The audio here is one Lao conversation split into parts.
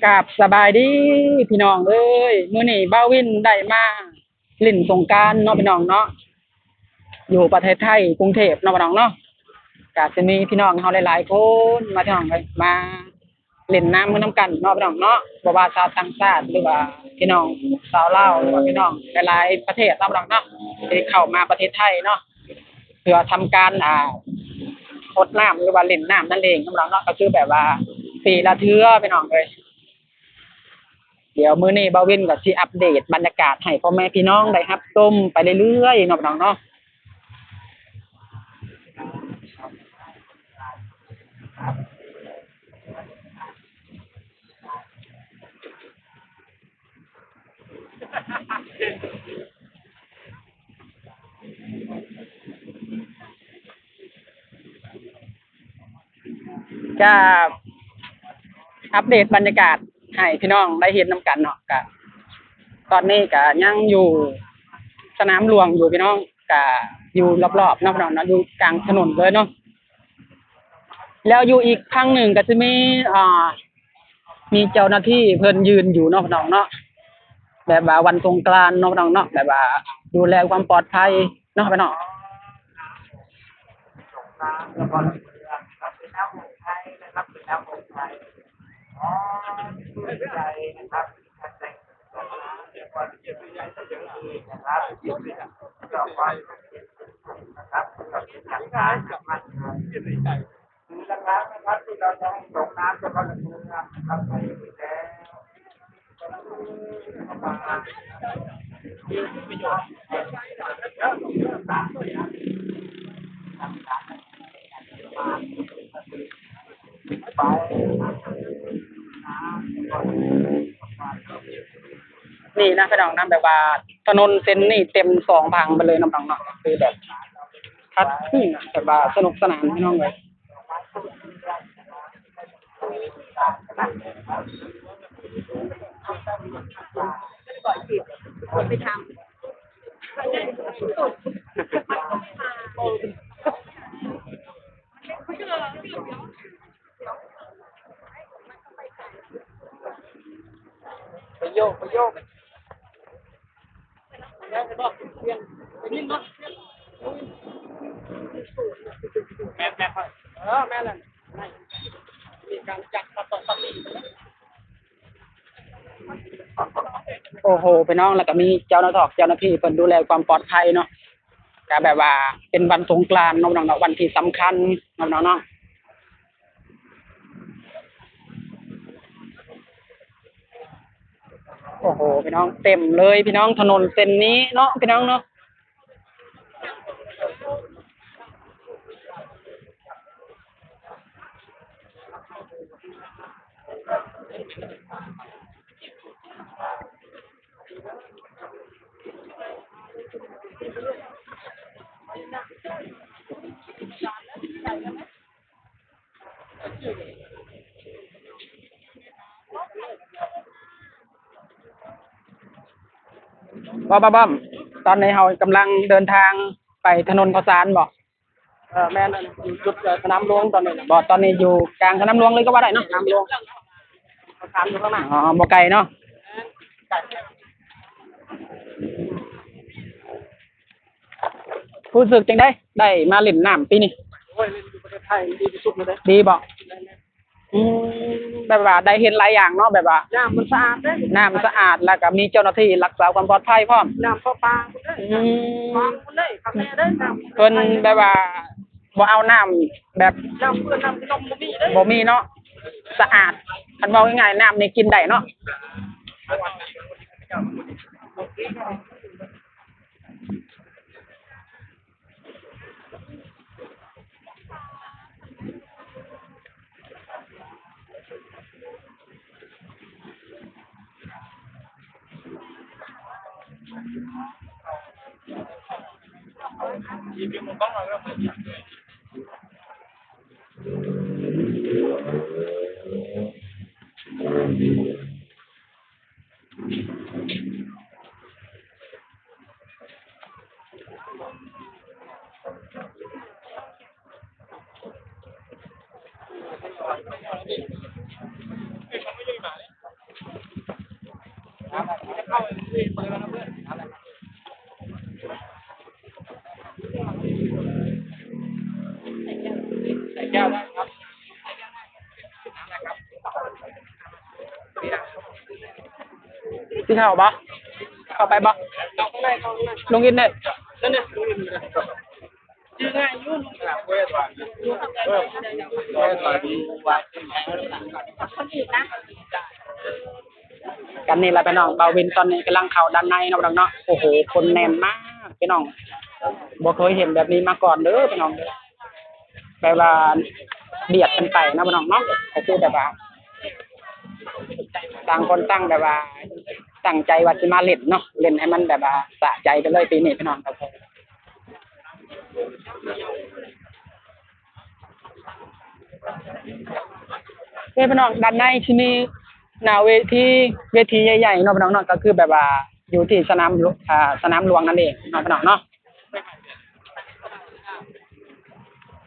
ກາບສະບາຍດີພີ່ນ້ອງເອີຍ, ມື້ນີ້ບ່າວວິນໄດ້ມາຫຼິ້ນສົງການເນາະພີ່ນ້ອງເນາະ, ຢູ່ປະເທດໄທ ກຸງເທບເນາະພີ່ນ້ອງເນາະ. ກະຊິມີພີ່ນ້ອງເຮົາຫຼາຍໆຄົນມາ ພີ່ນ້ອງເອີຍ ມາ ຫຼິ້ນນ້ຳນຳກັນເນາະພີ່ນ້ອງເນາະ, ບໍ່ວ່າຊາວຕ່າງຊາດ ຫຼືວ່າພີ່ນ້ອງຊາວລາວ ຫຼືວ່າພີ່ນ້ອງຫຼາຍໆປະເທດເນາະພີ່ນ້ອງເນາະ, ທີ່ເຂົ້າມາປະເທດໄທເນາະ ເພື່ອທຳການ ອ່າ ຫົດນ້ຳ ຫຼືວ່າຫຼິ້ນນ້ຳນັ້ນເອງເນາະພີ່ນ້ອງເນາະ, ກໍຄືແບບວ່າປີລະເທື່ອພີ່ນ້ອງເອີຍ. ດຽວມື້ນີ້ບ່າວວິນກໍຊິອັບເດດບັນຍາກາດໃຫ້ພໍ່ແມ່ພີ່ນ້ອງໄດ້ຮັບຊົມໄປເລື້ອຍໆເນາະພີ່ນ້ອງເນາະ. ກະອັບເດດບັນຍາກາດໃຫ້ພີ່ນ້ອງໄດ້ເຫັນນຳກັນເນາະ. ກະຕອນນີ້ກະຍັງຢູ່ສະໜາມຫຼວງຢູ່ພີ່ນ້ອງ, ກະຢູ່ລອບໆເນາະພີ່ນ້ອງເນາະ, ຢູ່ກາງຖະໜົນເລີຍເນາະ. ແລ້ວຢູ່ອີກຝັ່ງໜຶ່ງກໍຈະມີ ອ່າ ມີເຈົ້າໜ້າທີ່ເພິ່ນຢືນຢູ່ເນາະພີ່ນ້ອງເນາະ, ແບບວ່າວັນສົງການເນາະພີ່ນ້ອງເນາະ, ແບບວ່າດູແລຄວາມປອດໄພເນາະພີ່ນ້ອງ. ນີ້ນະພີ່ນ້ອງນະ, ແບບວ່າຖະໜົນເສັ້ນນີ້ເຕັມສອງຝັ່ງໄປເລີຍເນາະພີ່ນ້ອງເນາະ, ຄືແບບຄັກຄືນະ, ແບບວ່າສະໜຸກສະໜານພີ່ນ້ອງເອີຍ. ປະໂຫຍກ ປະໂຫຍກ ແມ່ນ ແມ່ນ ເອີ ແມ່ນແລ້ວ ມີການຈັດ ໂອ້ໂຫ ພີ່ນ້ອງ, ແລ້ວກໍມີເຈົ້າໜ້າທອກ ເຈົ້າໜ້າທີ່ເພິ່ນດູແລຄວາມປອດໄພເນາະ, ກໍແບບວ່າເປັນວັນສົງການເນາະ ພີ່ນ້ອງເນາະ, ວັນທີ່ສຳຄັນເນາະ ພີ່ນ້ອງເນາະ. ໂອ້ໂຫ ພີ່ນ້ອງ ເຕັມເລີຍພີ່ນ້ອງ, ຖະໜົນເສັ້ນນີ້ເນາະ ພີ່ນ້ອງເນາະ. ບອມ ບອມ ຕອນນີ້ເຮົາກຳລັງເດີນທາງໄປຖະໜົນເຂົ້າສານບໍ? ເອີ ແມ່ນ ຢູ່ຈຸດ ເອີ ສະໜາມຫຼວງຕອນນີ້ນະ. ບໍ່ ຕອນນີ້ຢູ່ກາງສະໜາມຫຼວງເລີຍກໍວ່າໄດ້ເນາະ. ສະໜາມຫຼວງ ເຂົ້າສານຢູ່ຂ້າງໜ້າ. ອໍ ບໍ່ໄກເນາະ. ແມ່ນ ບໍ່ໄກ. ຮູ້ສຶກຈັ່ງໃດ ໄດ້ມາຫຼິ້ນນ້ຳປີນີ້? ໂອ້ຍ ຫຼິ້ນຢູ່ປະເທດໄທດີທີ່ສຸດເລີຍເດ້. ດີບໍ? ອືມ ແບບວ່າໄດ້ເຫັນຫຼາຍຢ່າງເນາະ, ແບບວ່ານ້ຳມັນສະອາດເດ້, ນ້ຳສະອາດ ແລ້ວກໍມີເຈົ້າໜ້າທີ່ຮັກສາຄວາມປອດໄພພ້ອມ. ນ້ຳປະປາພຸ້ນເດ້. ອືມ ເພິ່ນແບບວ່າບໍ່ເອົານ້ຳແບບນ້ຳເປື້ອນ ນ້ຳຂະໜົມບໍ່ມີເດ້. ບໍ່ມີເນາະ, ສະອາດ. ຄັນເວົ້າງ່າຍໆ ນ້ຳນີ້ກິນໄດ້ເນາະ. ເຂົ້າບໍ່? ເຂົ້າໄປບໍ່? ລົງອິນເດ້. ກັນນີ້ລະພີ່ນ້ອງ, ບ່າວວິນຕອນນີ້ກຳລັງເຂົ້າດ້ານໃນເນາະພີ່ນ້ອງເນາະ. ໂອ້ໂຫ ຄົນແໜ້ນມາກພີ່ນ້ອງ, ບໍ່ເຄີຍເຫັນແບບນີ້ມາກ່ອນເດີພີ່ນ້ອງເດີ. ແບບວ່າບຽດກັນໄປເນາະພີ່ນ້ອງເນາະ, ກໍຄືແບບວ່າຕ່າງຄົນຕ່າງແບບວ່າຕັ້ງໃຈວ່າຊິມາຫຼິ້ນເນາະ, ຫຼິ້ນໃຫ້ມັນແບບວ່າສະໃຈໄປເລີຍປີນີ້ພີ່ນ້ອງ. ເອີ ພີ່ນ້ອງ, ດ້ານໃນຊິມີໜ້າເວທີ, ເວທີໃຫຍ່ໆເນາະພີ່ນ້ອງເນາະ, ກໍຄືແບບວ່າຢູ່ທີ່ສະໜາມ ອ່າ ສະໜາມຫຼວງນັ້ນເອງເນາະພີ່ນ້ອງເນາະ.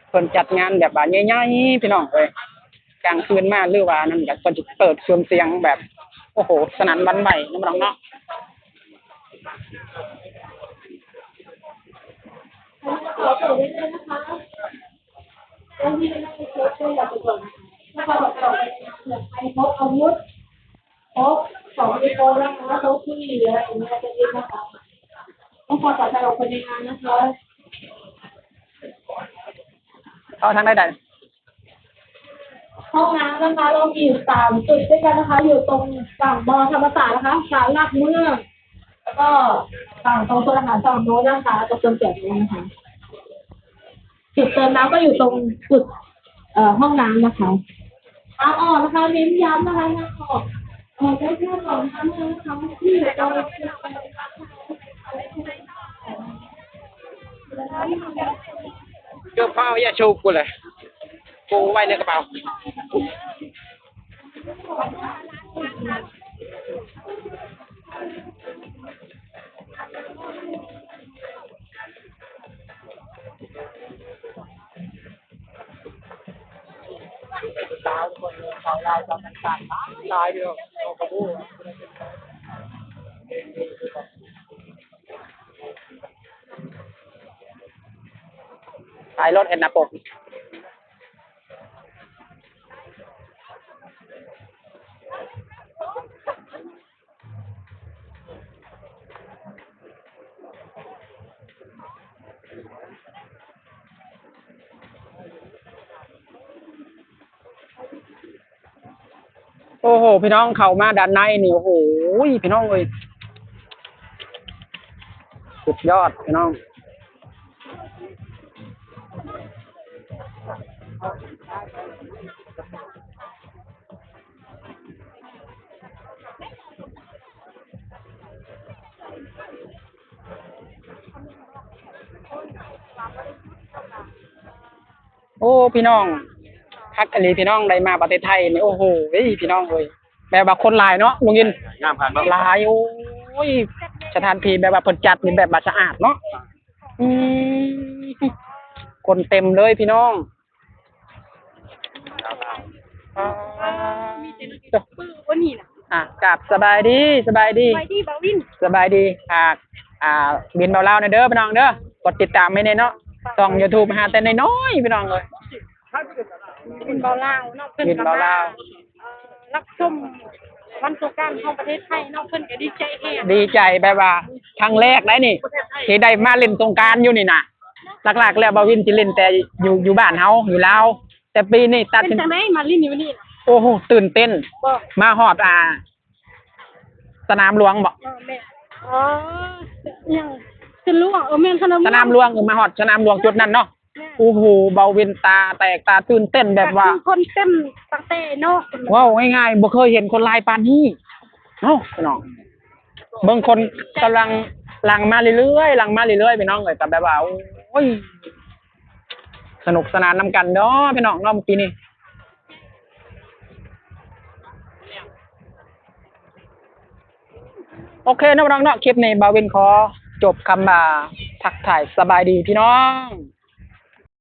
ເພິ່ນຈັດງານແບບວ່າໃຫຍ່ໆ ພີ່ນ້ອງເອີຍ, ກາງຄືນມາ ຫຼືວ່ານັ້ນກໍເພິ່ນຊິເປີດເຄື່ອງສຽງແບບ ໂອ້ໂຫ ສະໜັ່ນຫວັ່ນໄຫວເນາະພີ່ນ້ອງເນາະ. ເຂົ້າທາງໃດໄດ້? ຫ້ອງນ້ຳนะคะ เรามีอยู่สามจุดด้วยกันนะคะ อยู่ตรงฝั่ง ม.ธรรมศาสตร์ นะคะ ศาลหลักเมือง แล้วก็ฝั่งตรงโซนอาหารฝั่งโน้นนะคะ ตรงโซนแจกโน้นนะคะ จุดเติมน้ำก็อยู่ตรงจุด เอ่อ ห้องน้ำนะคะ ทางออกนะคะ เน้นย้ำนะคะ ทางออก ออกได้แค่สองทางเท่านั้นนะคะ ที่อยู่ตรง ເກືອບເຂົ້າ ຢ່າໂຊກກູແຫຼະ ກູໄວ້ໃນກະເປົາ. ຂາຍລົດເຮັດໜ້າປົກ. ໂອ້ໂຫ ພີ່ນ້ອງ ເຂົ້າມາດ້ານໃນນີ້ ໂອ້ໂຫ ພີ່ນ້ອງເອີຍ ສຸດຍອດ ພີ່ນ້ອງ. ໂອ້ ພີ່ນ້ອງ ຄັກອີ່ຫຼີພີ່ນ້ອງ ໄດ້ມາປະເທດໄທນີ້ ໂອ້ໂຫ ພີ່ນ້ອງເອີຍ ແບບວ່າຄົນຫຼາຍເນາະ ລຸງອິນ ງາມຄັກເນາະ ຫຼາຍ ໂອ້ຍ ສະຖານທີ່ແບບວ່າເພິ່ນຈັດນີ້ແບບວ່າສະອາດເນາະ ອືມ ຄົນເຕັມເລີຍພີ່ນ້ອງ. ມີແຕ່ນັກຢູທູບເບີ ອ່າ ກາບສະບາຍດີ ສະບາຍດີ ສະບາຍດີບ່າວວິນ ສະບາຍດີ ຝາກ ອ່າ ວິນບ່າວລາວແດ່ເດີພີ່ນ້ອງເດີ ກົດຕິດຕາມໃຫ້ແດ່ເນາະ ຊ່ອງຢູທູບຫາແຕ່ນ້ອຍໆ ພີ່ນ້ອງເອີຍ ວິນບ່າວລາວເນາະ ເພິ່ນກໍມາ ເອີ ຮັບຊົມວັນສົງການຂອງປະເທດໄທເນາະ ເພິ່ນກໍດີໃຈແຮງ ດີໃຈແບບວ່າຄັ້ງແລກໄດ໋ນີ້ ທີ່ໄດ້ມາຫຼິ້ນສົງການຢູ່ນີ້ນະ ຫຼັກໆແລ້ວບ່າວວິນຊິຫຼິ້ນແຕ່ຢູ່ ຢູ່ບ້ານເຮົາ ຢູ່ລາວ ແຕ່ປີນີ້ຕັດ ເປັນຈັ່ງໃດມາຫຼິ້ນຢູ່ນີ້? ໂອ້ໂຫ ຕື່ນເຕັ້ນ ມາຮອດ ອ່າ ສະໜາມຫຼວງບໍ? ອໍ ແມ່ນ ອໍ ຫຍັງ ສະໜາມຫຼວງ ເອີ ແມ່ນ ສະໜາມຫຼວງ ສະໜາມຫຼວງ ເອີ ມາຮອດສະໜາມຫຼວງຈຸດນັ້ນເນາະ ແມ່ນ ໂອ້ໂຫ ບ່າວວິນຕາແຕກ ຕາຕື່ນເຕັ້ນແບບວ່າ ຄົນເຕັມຕັ້ງແຕ່ເນາະ ເວົ້າງ່າຍໆ ບໍ່ເຄີຍເຫັນຄົນຫຼາຍປານນີ້ເນາະ ພີ່ນ້ອງ ເບິ່ງຄົນກຳລັງຫຼັ່ງມາເລື້ອຍໆ ຫຼັ່ງມາເລື້ອຍໆ ພີ່ນ້ອງເອີຍ ກໍແບບວ່າ ໂອ້ຍ ສະໜຸກສະໜານນຳກັນເນາະ ພີ່ນ້ອງເນາະ ປີນີ້. ໂອເຄເນາະ ພີ່ນ້ອງເນາະ ຄລິບນີ້ບ່າວວິນຂໍຈົບຄຳວ່າ ທັກທາຍສະບາຍດີພີ່ນ້ອງ.